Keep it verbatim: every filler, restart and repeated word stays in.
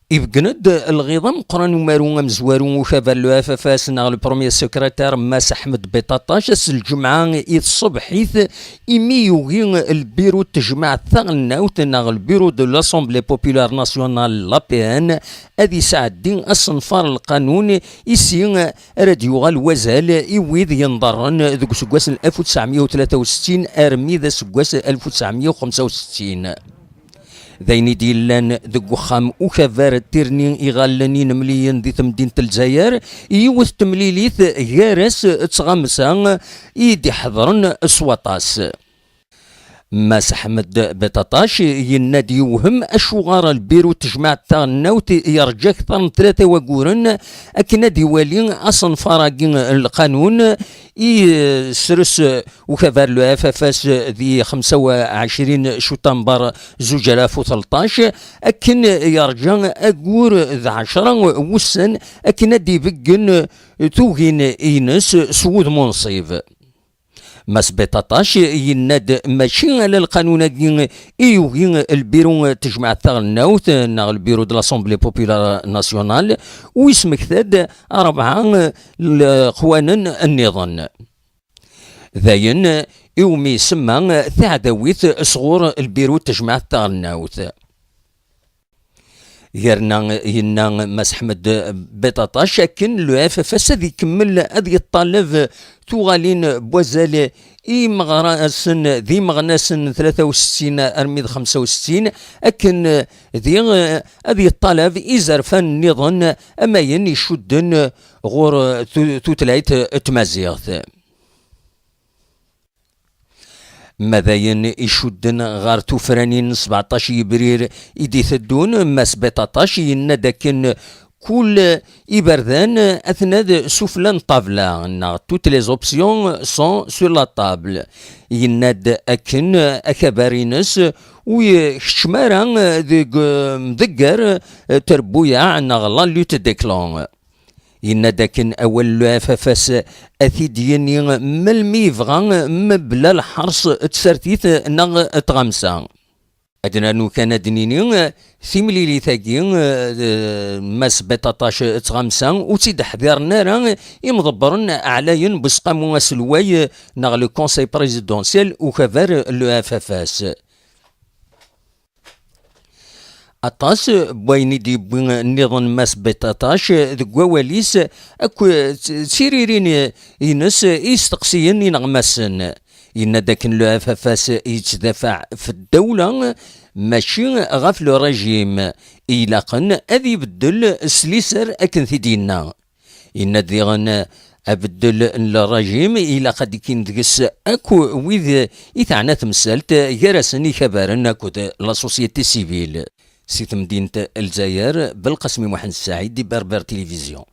Ibeggen-d lɣiḍ ameqqran umaru amezwaru ukabar le F F S neɣ le premier secrétaire Mass Ḥmed Beṭaṭac ass n lǧemɛa i tṣebḥit, imi yugi lbiru n tejmaɛt taɣelnawt neɣ le bureau de l'Assemblée Populaire Nationale, l'A P N, ad isɛeddi asenfar n lqanun i si ara d-yuɣal wazal i wid yenḍerren deg useggas n alef u tesɛemya u tlata u settin armi d aseggas alef u tesɛemya u xemsa u settin. D ayen i d-yellan deg uxxam ukabar Tirni Iɣallen inemliyen di temdint n Lezzayer, yiwet temlilit gar-as d tɣamsa i d-iḥeḍren s waṭas. Mass Ḥmed Beṭaṭac yenna-d yewhem acuɣer lbiru n tejmaɛt taɣelnawt yerǧa akteṛ n tlata waguren akken ad iwali asenfar-agi n lqanun i, eh, sres ukabar le F F S di xemsa u ɛecrin cutamber zuǧ alaf u tleṭṭac, akken yerǧa aggur d ɛecra wussan akken ad d-ibeggen tugin-ines s wudem unṣib. Mass Beṭaṭac yenna-d mačči ala lqanun-agi i yugi lbiru n tejmaɛt taɣelnawt neɣ le bureau de l'Assemblée Populaire Nationale, u yesmekta-d rebɛa n leqwanen nniḍen. D ayen iwumi isemma tiɛdawit sɣur lbiru n tejmaɛt taɣelnawt. Yerna yenna Mass Ḥmed Beṭaṭac akken le F F S ad ikemmel ad yeṭṭaleb tuɣalin n wazal i imeɣnasen, d imeɣnasen n tlata u settin armi d xemsa u settin, akken diɣ ad yeṭṭaleb izerfan nniḍen am ayen icudden ɣur tu-, tutlayt n tmaziɣt. Ma d ayen icudden ɣer tufranin n sbeɛṭac yebrir i d-iteddun, Mass Beṭaṭac yenna-d akken kul iberdan aten-ad sufella n ṭṭabla, neɣ toutes les options sont sur la table. Yenna-d akken akabar-ines ur yekcem ara deg, eh, mdegger, eh, trebbuyaɛ neɣ la lutte des clans. Yenna-d akken awal n le F F S a t-id-yini melmi yebɣa, mebla lḥers n tsertit neɣ n tɣamsa. Ad nernu kan ad d-nini, timlilit-agi, eh, Mass Beṭaṭac d tɣamsa, ur tt-id-ḥdiren ara imḍebbren ɛlayen n Buseqqamu aselway neɣ le conseil présidentiel ukabar n le F F S. Aṭas n wayen i d-yewwi nniḍen Mass Beṭaṭac deg wawal-is akk d tiririn-ines i isteqsiyen ineɣmasen. Yenna-d akken le F F S yettdafaɛ f ddawla, mačči ɣef le régime. Ilaqen ad ibeddel s liser akken t-id-yenna. Yenna-d diɣen abeddel n le régime ilaq ad d-ikkin deg-s akk wid i teɛna temsalt gar-asen ikabaren akked la société civile. Si temdint n Lezzayer, Belqasem Muḥend Saɛid di Berber Télévision.